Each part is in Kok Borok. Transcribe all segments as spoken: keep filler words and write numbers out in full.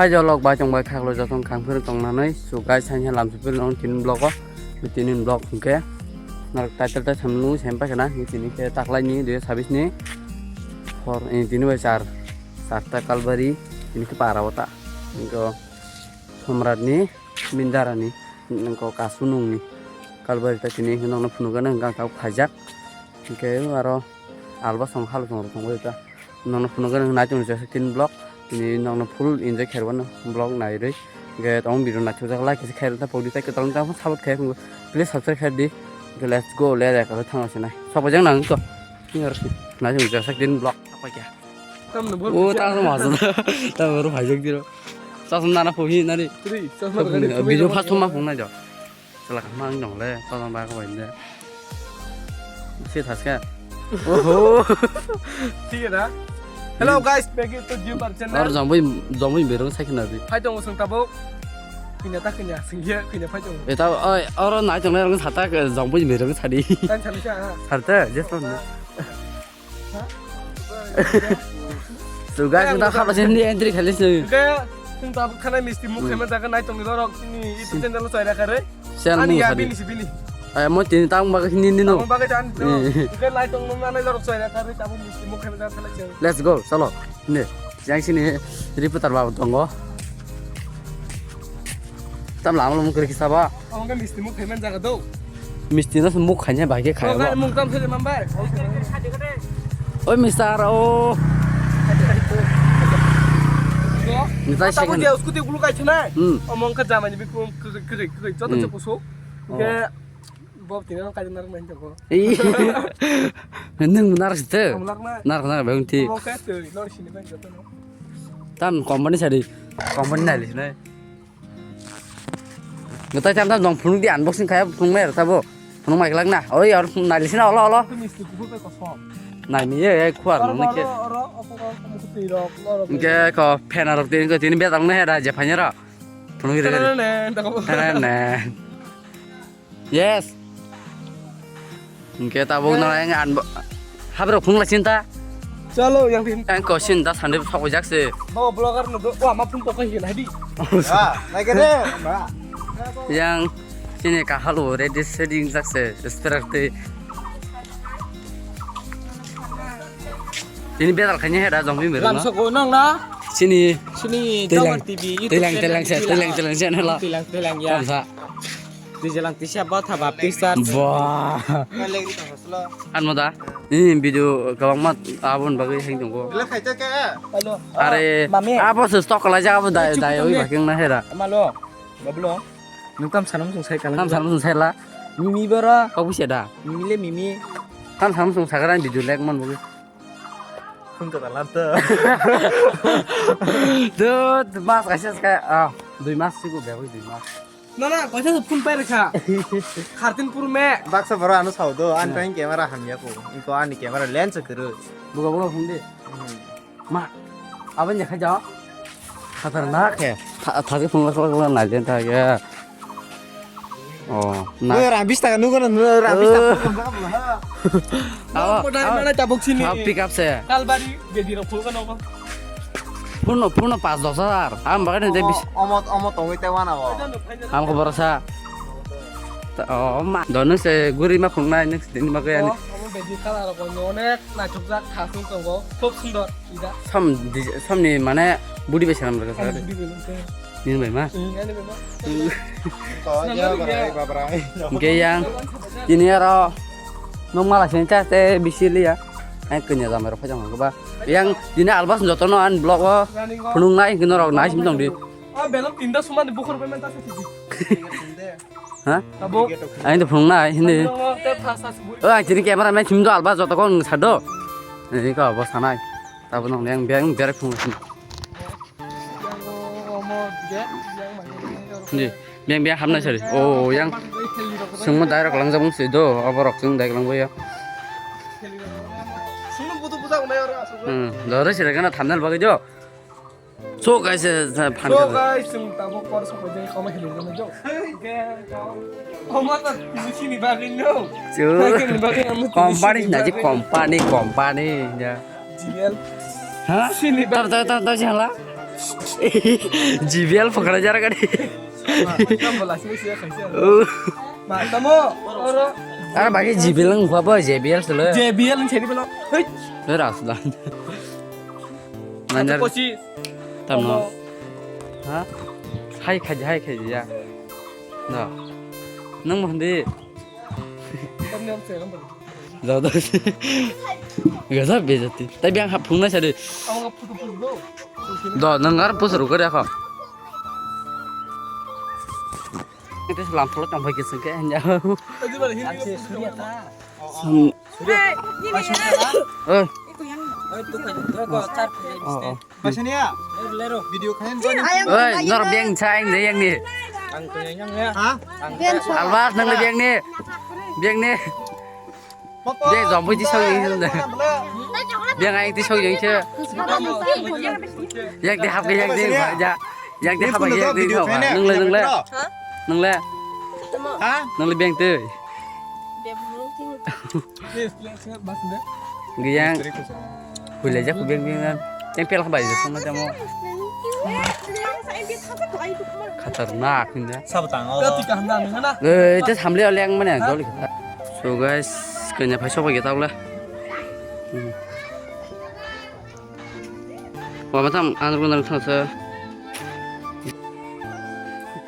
Hai jolok bai tong bai khaklo jotong khang phir tong nanai. So guys, hai lamsu pil nong tin vlog o. Tini vlog hwnkhe norok title tai sam nu sem paikha na. Tini khe taklai ni dui sabis ni hor, eh, tini bai char, char ta Kalbari, tini khe para o ta. Nokho Somrat ni, Mindara ni, nokho Kasu nung ni Kalbari ta tini hwnkhe nokno phunukgana hwnkhe ang tabuk khaijak. Hwnkhe aro alba song halo song rok tongbai ta. Nokno phunukgana nai tong jesa tin vlog. Tini nokno full enjoy khairwano vlog nairwi. Hwnkhe tong video naithokjak like khe khairwkha podi tai kwtal wngkha support khairwkha. Please subscribe khairdi. Hwnkhe let's go le le khe thangna sinai. Sokojak nang to. Ni aro nai tong jesa tin vlog. Apa kya? Tamni bol O kisa. Ta sama sa. Ta baru phajak diro. Sa sam nana phohi nani. Three, sa Sa sama phung nani ni. Video phohi first nani. Sama phung nai jo. Sala kama ang dong le, sa sama ba ko inde. Si thas ka. Oho. Thik hai na? Hello guys, back to Jim Bar channel. Or jambui jambui berong sai khna di. Phai tong sung tabuk. Kanya ta kanya sing ye, kanya phai tong. Eta oi, oro nai tong le rong sa ta jambui berong sa di. Tan chali sa. Sar ta, just on. So guys, ta khalo sini entry khali sini. Oke, sing tabuk khana misti muk khema jaga nai tong ni dorok sini itu channel chai rakha re. Channel ani muk ya sari. Bini si bini. Ay mo tini tang baga sini ni no. Tang baga jan. Eh. Oke, nai tong nang nai dorok chai rakha re tabuk misti muk khema jaga khana chai. Let's go, chalo. Ne, yang sini reporter babu tongo. Tam lama lama kiri kisa ba. Oke, misti muk khema jaga do. Misti no muk khanya bai khe khai Oke, ba. Muk tam sari mambai. Oi, mister, o. Mister, Tabu second. Dia scooty gulu kai chunai. Hmm. Omong ka jamani bi kum kiri kiri kiri joto Hmm. Chokuso. Oh. Oke. Bob tini nang kaji narak main jago. Ih. Nung narak sih tu. Narak na. Narak narak bang ti. Omo ke tu lor sini kan joto no. Tam company sari. Company nai lis nai. Ngetai tam tam dong phunuk di unboxing kaya phunuk mai rata bo. Phunuk mai kelak na. Oi or nai lis na olo olo. Tu misti kuhu pe kosom. Nai mi ye ye khuar nang ke. Oro oro opo ko mukuti rok lor. Ke ko fan rok tin ko tin betal na hera je phanya ro. Phunuk ri. Tene ne, tene ne. Yes. Hingke tabuk no yang an habrok phung la sinta. Chalo yang tin. Ang ko sinta sande sok jak se. Bo blogger no do wa ma phung pokoi hin hadi. Ah, lagi deh, Mbak. Yang sini kahalo ready setting jak se. Strike te. Ini betal kanya heda zombie mereng. Lamsok o nong na. Sini. Sini Telang. Tower T V, YouTube Telang, channel, Telang, Telang. Telang, Telang, Telang, ya. Kamsa. Dijelang tisa ba thaba picture. Wah. An mo da? Ini video kabang mat abon bagai heng tongko. Hello. Are, mami. Abo se stock la ja abo dai, dai oi baking na hera. Malo. Bablo. Nung tam sanam sung sai kalang. Tam sanam sung sai la. Mimi bora. Kau bisa da? Mimi le mimi. Tam sanam sung sagaran video like man bagai. Phone ko dalan to. Dude, mas kaisa ska, ah, dui mas sigo beboi dui mas. Na na, kaisa phone pai rakha. Khartin pur me. Baksa boro ano sao do, an tang camera hamya ko. Iko ani camera lens kuru. Buga buga phone de. Ma, abang ya khaja. Khatar na ke. Tha ke phone la la na len ta ya. Oh, na. Oi, ram bis taka nugo na, ram bis taka. Awa, modal awa. Mana tabuk sini. Awa, pick up se. Kalbari, bedi rok phulka nogo. Phulno, phulno pas dos hajar. Am bagani de bis. Omo, omo tongwi te wana bo. Am ko borok sa. Oh, ma. Dono se guri ma phungnai next din bagwi ani. Omo bedi color rok onek naithokjak khasung tongo. Khub sundor. Som, som ni mane budi bai sanam rega sa. Nini bai ma. Hingke yang tini aro nong mala sini cha te bisi liya. Ang kenya jamai rok phajang hangke ba. Yang tini albas joto no an blog o phunung nai hingke norok nai simi tong di. Ah, belok tinda suman bukhur bai man ta sini. Ha? Abo. Ang to phunung nai hindi. Belok te phasa sibui. Oh, ang tini camera man simi do albas joto ko nung sado. Ini ko albas sanai. Tabo nong yang beng bere phunung sini. Yang omo je, yang mani. Hindi. Beng beng hamnai sari. Oh, yang sungma direct langjak mung si do. Abo rok sung direct langbai ya. Sungno butu buta unai oro asuk. Hmm, dore sira kana thumbnail bagwi do. So guys, eh, eh, phan So ka. Guys, chwng tabuk por sokoi jai koma hello gana jo. Koma ta tini sini bagwi no. Chwng. Nai kini bagwi ang tini company sini na je bagwi. Company, company ya. G L. Ha? Sini bagwi. Tar, tar, tar, tar, jala. G B L pokra jara gadi. Ma, tamo, oro. Ar bagi G B L nang khwa bo, J B L selo. J B L nang seri belo. Hei. Hei, Raslan. Manjar. Kosi. Tamo. Tamo. Ha? Hai khaji, hai khaji ya. No. Nang mohon di. Tamo nang seri belo. Do, do. Gaza bejati. Tai biang hap phungna sari. Amo photo photo. Do, nang ar post rok kore kho. Itu lampu tong bai kising ke hanya. Sam- Eh. Oh, oh. Video khain. Oi, nor biang cha ang de yang ni. Ha? Albas nang biang ni. Biang ni. Biang jom bui tisok yang ni. Biang ai tisok yang che. Yang di hap yang di ja. Yang di hap yang di hap. Nang le nang le. Nang le. Ha? Nang le biang tu. Giyang. Hulai jak biang biang nan. Yang pel khabai jak sama jamo. Khatarnak ni. Sab tang o. Eh, itu samle oleng mana joli. So guys, kanya phai sok ya tau le. Hmm. Wama tam anur guna thang sa.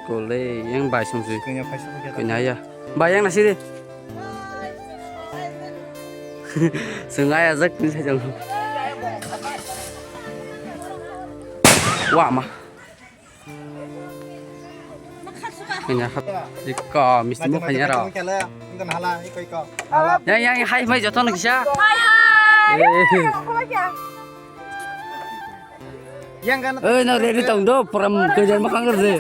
Kole yang bai song si. Kanya phai sok ya. Kanya ya. Bai yang nasi de. Sung aya jak ni sa jang. Wama. Kanya khat iko misti mo kanya ro. Yang yang hai mai joto no kisa. Eh. Oi no ready tong do, pura kejan makhang kerje.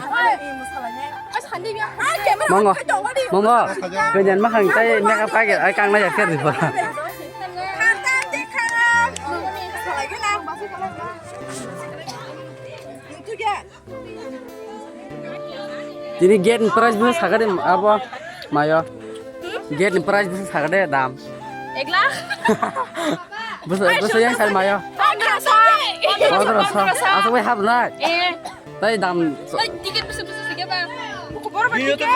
Mongo, mongo, kejan makhang tai makeup kai ai kang na ya ker di pura. Tini gate ni price bo sakade abo mayo. Gate ni price bo sakade dam. Ek lakh? Boso, boso yang sal mayo. Pondroso. Pondroso. Asok bai hap nai. Eh. Tai dam. Oi, ticket boso, boso sige ba. Buku bor ba ticket.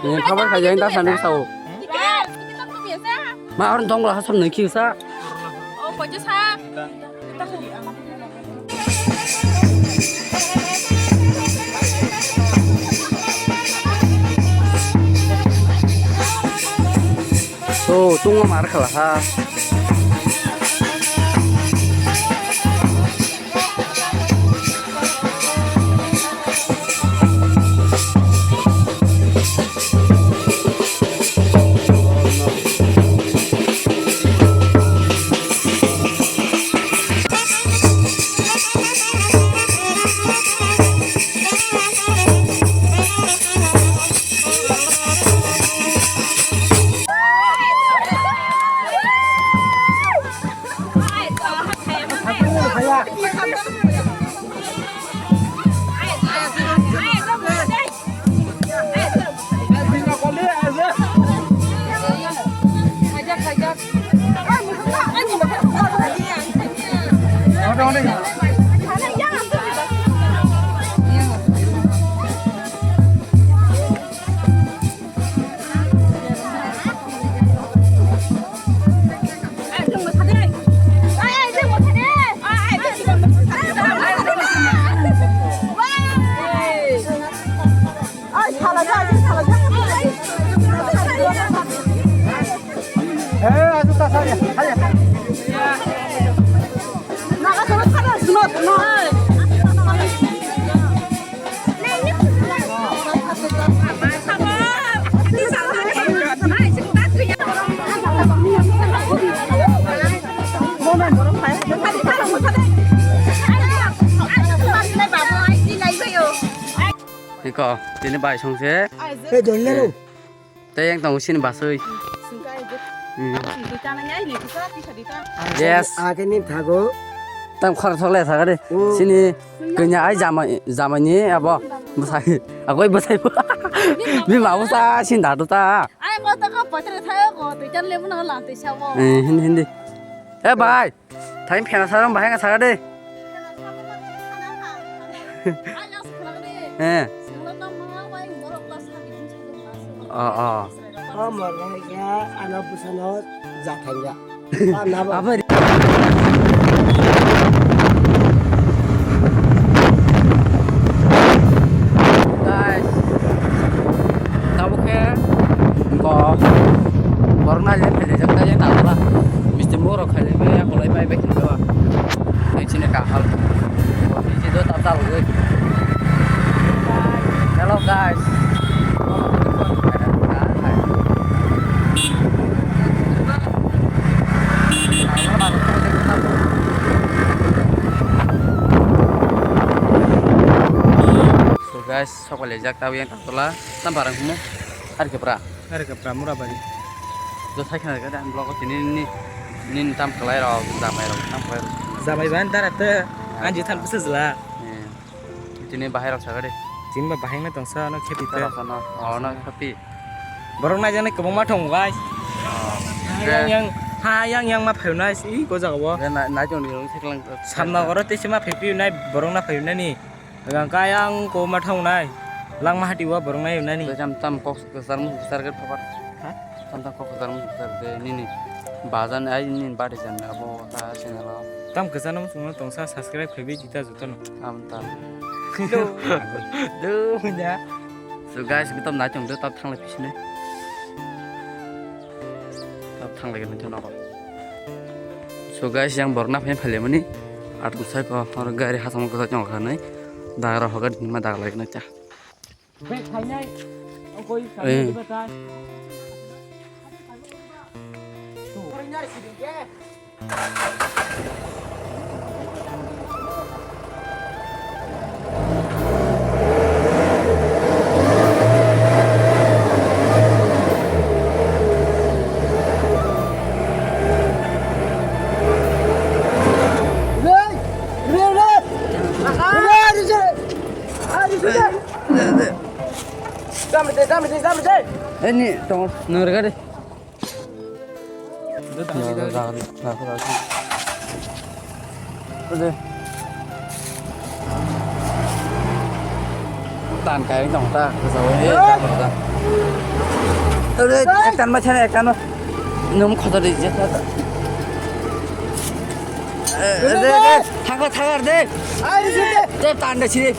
Ni khabar kha jeng ta sanu sao. Ticket, ticket tam tu biasa. Ma orang dong lah sam nang kiu sa. Oh, kojo sa. Oh, tungo mar khala ha. Iko, tini bai song se. Hey, Don Lero. Tei yang tongo sini basui. Hmm. Yes. Ake ni thago. Tam khor thok le thaga de. Oh. Sini kanya ai jama, jama ni abo. Bwsai. Agoi bwsai. Bima bwsa sin da do ta. Ai ko to ko patre thayo ko, twi tan le muna la twi sa ko. Eh, hindi, hindi. Eh, bhai. Thain phena sarong bahai nga saga de. Eh. Oh, oh. Oh, morga ya, anak busano jatanya. Apa? Guys, tabuk khe ko borok na je phai jak ta je ta la. Misti moro khai le be ya kolai bai bai khin ba. Nang chini kahal. Niji do ta ta lo. Hello guys. So guys, sok bai lijak tabo yang tangtola tam barang humo hari kepra. Hari kepra mura bari. Do sai khna ga dan blog tini ni ni tam kalai rok jamai rok tam kalai rok. Jamai ban dara te anji than bisa jela. Tini bahai rok sagade. Tini ba bahai na tongsa no khepi te. Rok no, oh no khepi. Borok nai jani kwbangma thong guys. Oh. Ha yang yang, ha yang yang ma phayo nai si ko jaga bo. Nai tong ni rong seklang. Samna goro te se ma phayo nai borok na phayo nani. Hwnkhe kayang ko ma thang nai, langma hati o borok nai nani. Tam tam kok kwchar mung kwchar khe phabar. Ha? Tam tam kok kwchar mung kwchar de nini bajan ai nini bari jan abo ta channel o. Tam kwchar mung sung tong sa subscribe khlaibi jita jotono. Am ta. Do. Do ya. So guys, kitab nai tong de tap thang lai pisine. Tap thang lai gani tong nogo. So guys, yang borok na phai phaile mani atung sai ko hor gari hasamo kwchak chong kha nai dagra hoga dinma daglai nai cha. Bek khainai, ang koi Eh. Khainai. Ini, tong, nang rega deh. Tan kai tong ta, sa wai, eh, ta ta. Ore, ektan ma chana, ektan ma. Num khoto de je ta. Eh, de, de, thakar, thakar de. Ai, de. De, tan de si. De.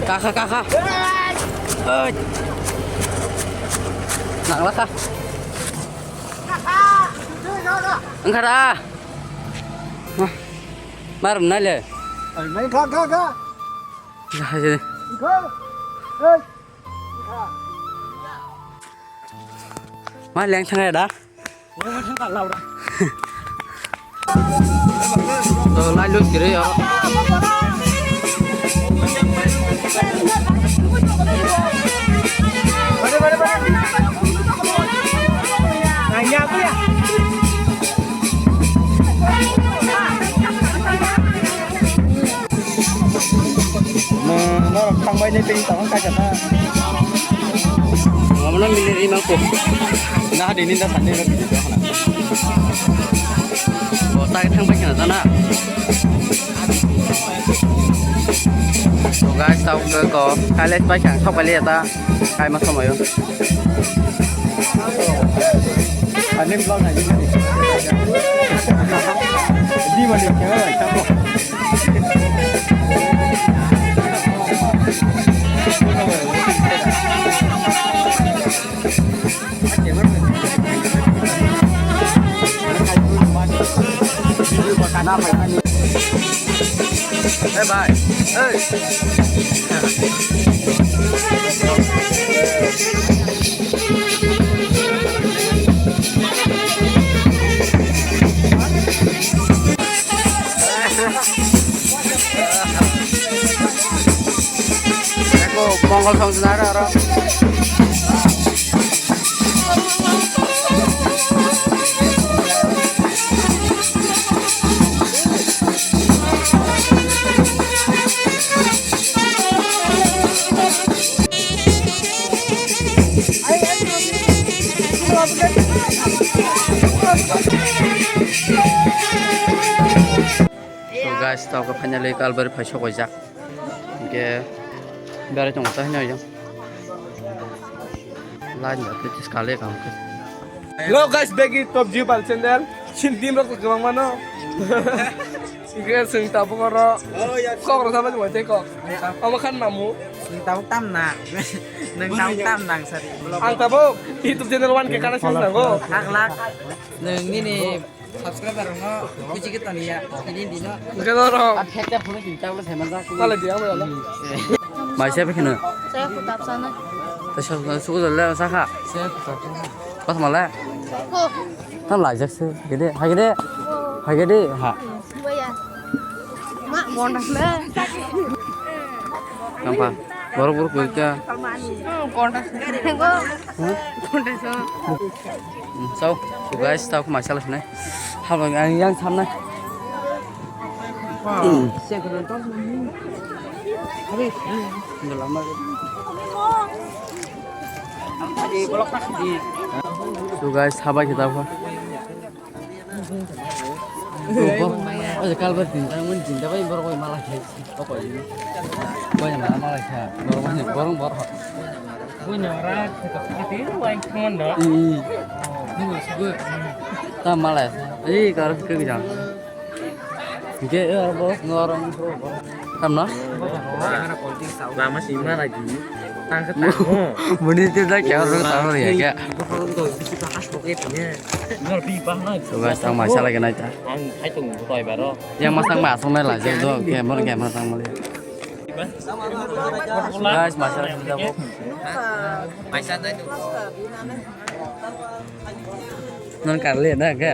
Kaka, kaka. Oi. Nangla ka. Engkara. Mar nale. Nai ka ka ka. Ma leng thang da. To lai lut kiri ya. Norok thangbai ni tei tong kaisa ta. Omono mili ri mangko. Na hadi ni da sani ro bidi dohna. O ta thangbai kana ta na. So guys, tau ke ko college bai kha thok bai le ta kai ma somoyo. Ani vlog na di mani. Di mani camera ta ko. Hey, bye. Hey. Eko mongol song senara aro. Guys, tabuk finally Kalbari phai sok ojak. Hingke berai tongo ta hino ojang. Line da tei tis kale kam khe. Hello guys, begi top G Pal channel. Sin team rok kwbang mano. Hingke sing tabuk oro. Kok rok sama jumai tei kok. Amo khan namu. Sing tabuk tam na. Nang tabuk tam nang sari. Ang tabuk YouTube channel one K kana sing nango. Ak lak. Nang nini Subscriber no kuchi ke tani ya. Ini dino. Gelo ro. At hekta phone tin tabla sai man ja. Kala dia mo la. Mai se phino. Saya kutap sana. Ta sa su le sa kha. Saya kutap sana. Pas mala. Ko. Ta lai jak se. Gede. Ha gede. Ha gede. Ha. Boya. Ma bonda le. Nampa. Borok borok kwrwikha. Hmm, konda se. Go. Hmm? Konda se. Hmm, so, so guys, tao khe maisa lai sinai. Habang ang yang samnai. Hmm. So guys, habai khe tao khe. Oye, kalbar tinta, wani tinta bai borok bai mala khai. Oye, mala mala kha. Borok bai borok borok. Wani ora kati wai khon da. Ih. Ni sugu. Ta mala. Ei kar ke jang. Ke ora borok ngorong. Tamna? Lama sima lagi. Tangka tango. Muni te da kya ro ta ro ya kya? Nol pi pa na. So guys, tang maisa lagi nai ta. Ang hai tung toi baro. Yang masang masang nai la je do, camera camera tang mali. Guys, maisa lagi da bo. Maisa dai tu. Non karle na kya?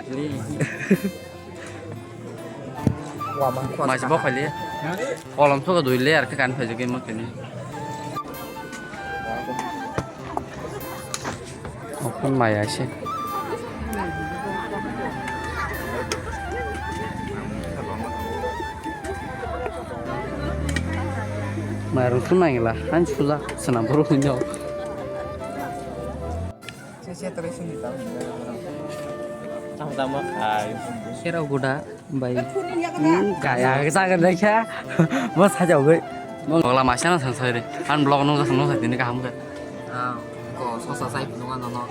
Maisi bo khaili. Kolom soka dui layer khe kan phaijak ma kini. Okhon maya se. Mairung sun nangila, han sujak, swnam borok hinwi. Tamo tamo khai. Serok guda bai. Hmm, kaya jaga dai kha. Bo sajagwi. Mo lola masa na sang sai re. An blog nung sang nung sai tini kaham khe. Ah, ko sosa sai phunung ano no.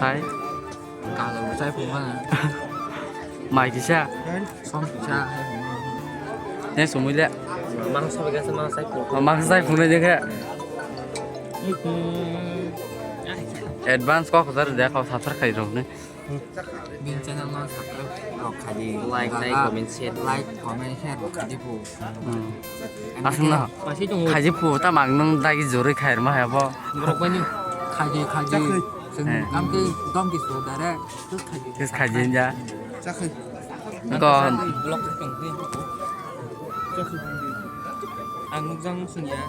Hai. Kalo sai phunung ano. Mai kisa. Som kisa hai phunung. Ne sumui le. Mang sabai kasa mang sai phunung. Mang sai phunung je khe. Advance kok jar de kau sathar khai rok ne. Bini channel no subscribe rok khaidi. Like, like, comment, share. Like, comment, share rok khaidi bo. Hmm. Aswk no. Khaidi bo ta mang nung dagi joroi khair ma haya bo. Borok bani. Khaidi, khaidi. Chwng amtwi dom di so dare. Khaidi. Khaidi ya. Ko. Vlog tong. Ang nukjang sunya.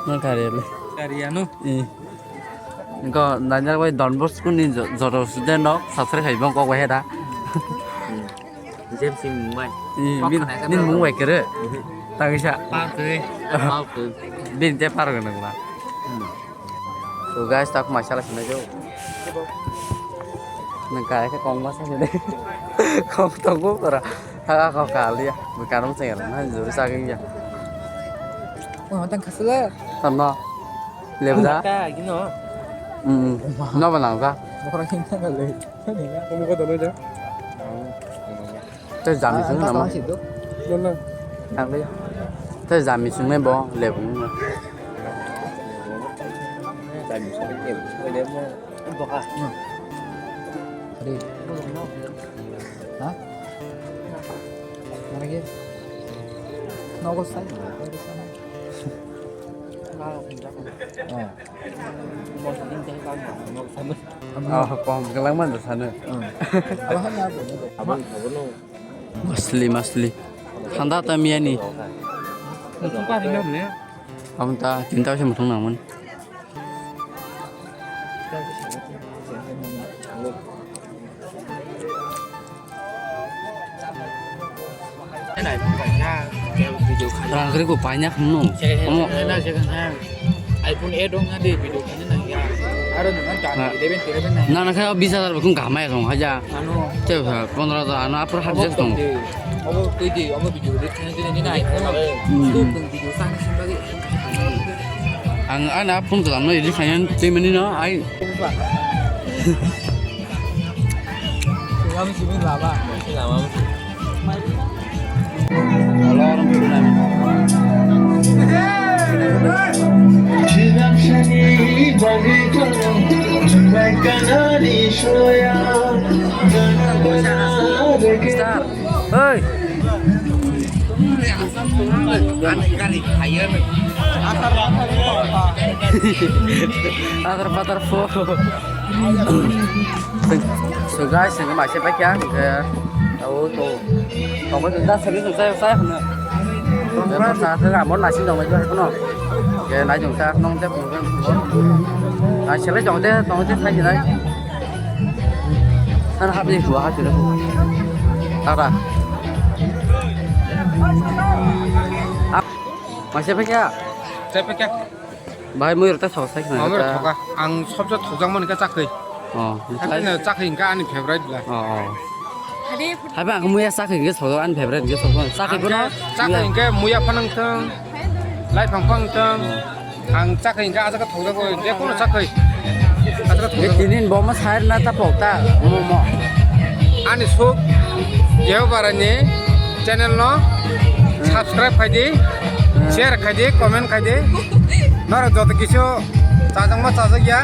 Nang kari le. Kari anu. Ih. Engko nanjak bai Don Bosco ni jo-, joto student rok subscribe khai bong kok bai heda. James ni mung bai. Ih, kok bin, khana bin khe mung bai kere. Tangisa. Pau twi. Pau twi. Bin te par gwnang la. Hmm. So guys, tak maisa la sinai jo. Nang kaya khe kong masa sini. Kong tong ko kora. Haga kok kaliya. Bukan mung sengel. Nah, juri saging ya. Wah, matang khasla. Tama. Lebu da? Ka gino. Hmm. No ba nang ka? Mokra king ka le. Kamu ko dalo ja. Te jami sung nama? Dalo. Nang le. Te jami sung ne bo lebu. Jami sung ne bo. Doka. Hari. Ha? Mana ke? Nogo sai. Oh. Oh, pom kelang man sana. Masli, masli. Thanda ta miyani. Amta tinta se muthung nangman. Rang kri ko paina khum no. Omo. iPhone eight dong na de video khaina nang ya. Aro nang eleven, eleven nai. Na, na, kaya bis hajar bukung kamai song haja. Ano. Te, pondro hajar, ano, apor hajar song. Obo twi di, obo video di, twi di, twi di, nai. Hmm. Video sang sing bagi. Ang, ana, phone ko lamno, ili khayan, twi mani no, ai. Obo ba. Silam simi lama. Lama. Hey! Atar patar fo. So guys, ang mai se paikha, eh, tau to. Tongbai tong ta, sari tong ta, sa hwno. Tongbai ta, sa, sa, amo nasi tongbai ta, hwno. Ke nai tong ta, nong ta, pung, pung, pung. Ai, sele tong ta, tong ta, sai nai. An hap ni hua, hap ni hua. Tara. Mai se paikha. Sai paikha. Bahai mui rok ta thok sai khna Mui rok ta. Thoka. Ang sobse thokjakmani khe chakhwi. Oh, Haikhe no chakhwi hwnkhe ani favorite bla. Oh, oh. Hade. Haiba ang muya chakhwi hwnkhe thok ani favorite hwnkhe thok. Chakhwi Ang bono khe chakhwi muya. Hwnkhe muya phano wngthong. Lai phang phano wngthong. Oh. Ang chakhwi hwnkhe ajak thokjago. Je kono chakhwi. Ajak Be thokjago. Tinin bo ma sai na ta pok ta. Mo mo. Ani suk Jehovah Barani channel no subscribe khai di, share khai di, comment khai di. Norok joto kisu chajakma chajak ya,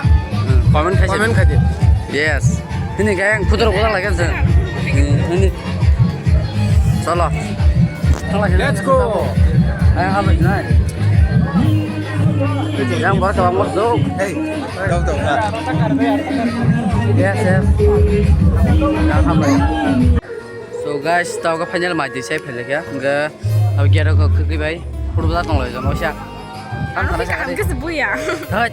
comment khai di. Comment khai di. Yes. Hini kaya ang putar putar lagi kan sir. Hini. Chalo. Let's go. Ayang apa sih nai? Yang baru sama mas dong. Hey, dong dong. Yes, yes. Yang apa ya? So guys, tau ka final mai di sai phele kya. Enggak. Abi kya rok khukri bai. Photo ba tong lai jon osa. Ang khana sa kadi. Ang kese buya. Hai.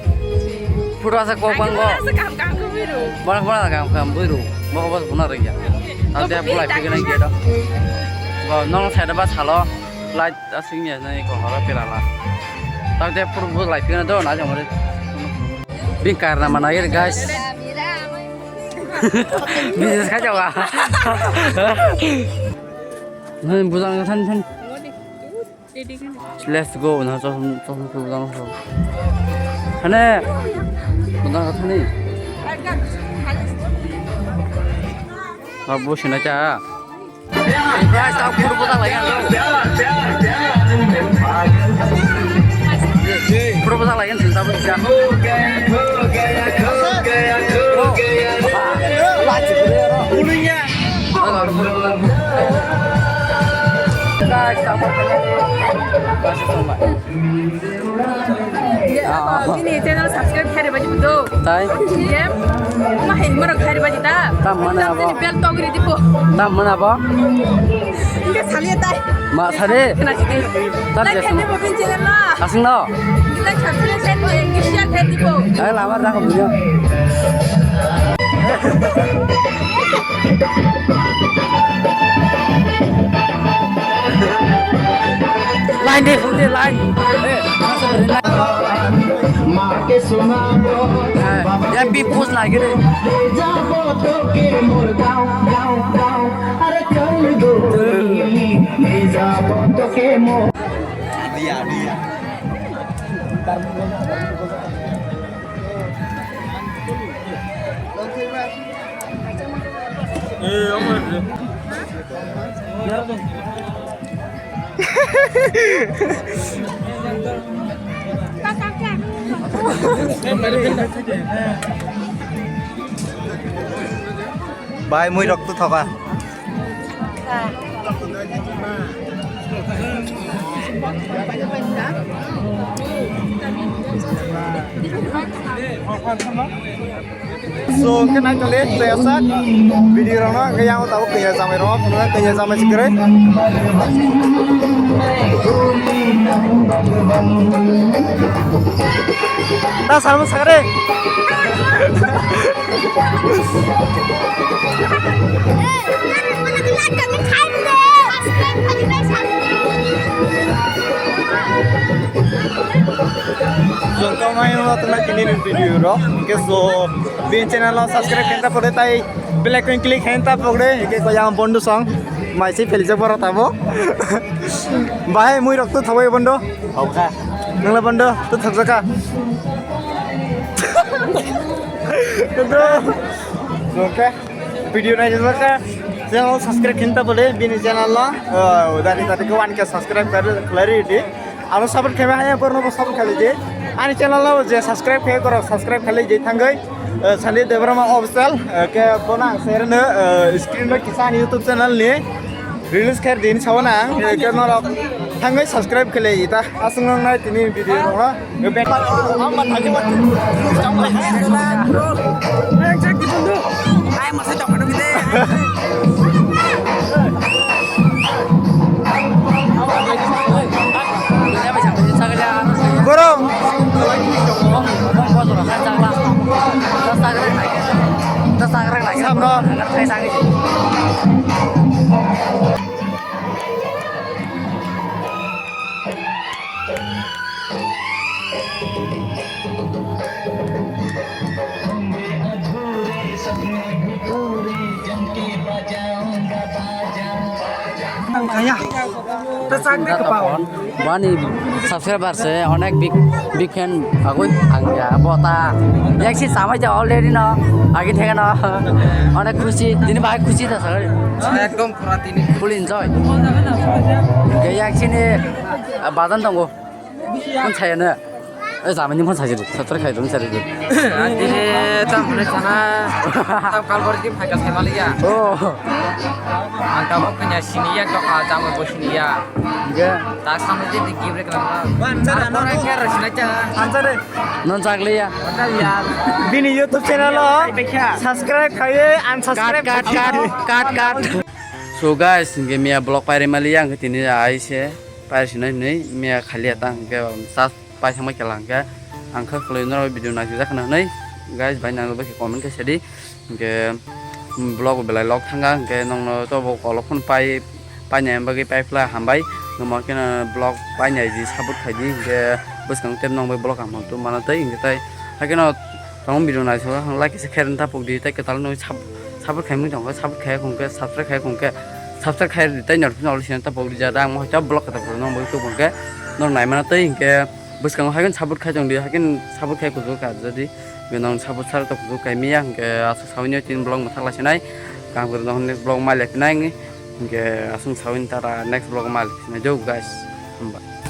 Photo asa ko bang ko. Asa kam kam ko biru. Bang bang kam kam biru. Bang bang buna rek ya. Ang dia pulai pigana kya do. Ba nong sai da ba salo. Light asing ya nai ko hara pelala. Tau dia photo bu lai pigana do na jong re. Bing karna mana guys. Business kha jawa. Nang bujang than than. Let's go. Na chosm chosm bujang so. Hane. Bujang thani. Abu sina cha. Guys, tak photo bujang lagi. Photo bujang lagi sini tak bisa. Ini channel subscribe khairi baji budo. Tai. Iya. Uma hai mara khairi baji ta. Tam mana abo? Bel togri dipo. Tam mana abo? Inga saliya tai. Ma sare. Kena sini. Tar like jesu. Khairi baji channel la. Asing no. Kita subscribe khairi baji, share khairi dipo. Hai lamar dah punya. Line de, phone de, line. Ya, bi post lagi de. Dia, dia. Bai mui rok tu thoka. So, hwnkhe naitole, tei asak video rokno hwnkhe yang tabuk kanya jamai rok, kanya jamai sikre. Ta salmo sakre. Joto Mai no tuna kini ni video ro. Ke so bin channel no subscribe kenta pore tai bell icon click kenta pore ke ko yang bondu song. Mai si pheli jabo ro tabo. Bahai mui rok tu thabai bondu. Hau kha. Nangla bondu tu thak jaka. Bondu. Okay. Video nai jaka. Channel subscribe kenta pore bini channel no. Oh, dari tadi ke one ke subscribe kar khlai di. Aro support khaima haya porno bo support khlai di. Ani channel no je subscribe khai koro subscribe khlai di thangai. Eh, Sandeep Debbarma official, eh, ke bona share no, eh, screen no kisa ani YouTube channel ni release khair din sawana ang, eh, ke norok thangai subscribe khlai di ta. Asung nang nai tini video no ha. Borok. Samno. Ang kaya. Bani subscriber se onek big, big fan agoi ang ya bota. Yak si samai ja already no. Agi thega no. Onek khushi, dini bahai khushi ta sagari. Ekdom pura tini. Full enjoy. Gaya sini badan tongo. Kon saya na. Eh, zaman ni mon saya tu. Subscribe khai dong saya tu. Adi tam mana sana. Tam kalbor di phai ka sai maliya. Oh. Ang tabok kanya sini ya, kok jam bo sini ya. Iya. Tak sama je di gibre kena. Answer ano. Orang kaya sini aja. Answer deh. Non chakli ya. Bini YouTube channel lo. Subscribe khai, unsubscribe. Cut, cut, cut, cut, cut. So guys, hingke miya vlog pairi maliya ang tini ai se pairi sinai hinui miya khaliya ta hingke sa pai thangbai kela hingke ang kha khwlai norok video naisijak khna hinui guys bai nang bai comment khe sadi hingke vlog belai log thanga hingke nongno tobo kolok phano pai painai bagwi pai pla hambai nongma khe vlog painai di support khaidi hingke bwskang tei nong bai vlog hamham tu mana tei hingke tai hakeno tong video naisijak like se khe ta pokdi tei kwtal nung sab Support khai mui tongkha, support khai khongkhe, subscribe khai khongkhe, subscribe khai ri tei notification all sina ta pok rija da ang mohai ta block kata pura nong bai tubun khe nong nai mana tei hinkhe bwskango haikhe support khai tongdi haikhe support khai kuchuk ka jadi be nong support sar ta kuchuk kai miya hinkhe aswk sawini tin block mwthak lai sinai kang pura nong next block mai lai phinai hinkhe aswk sawini tara next block mai lai phinai jo guys hambai.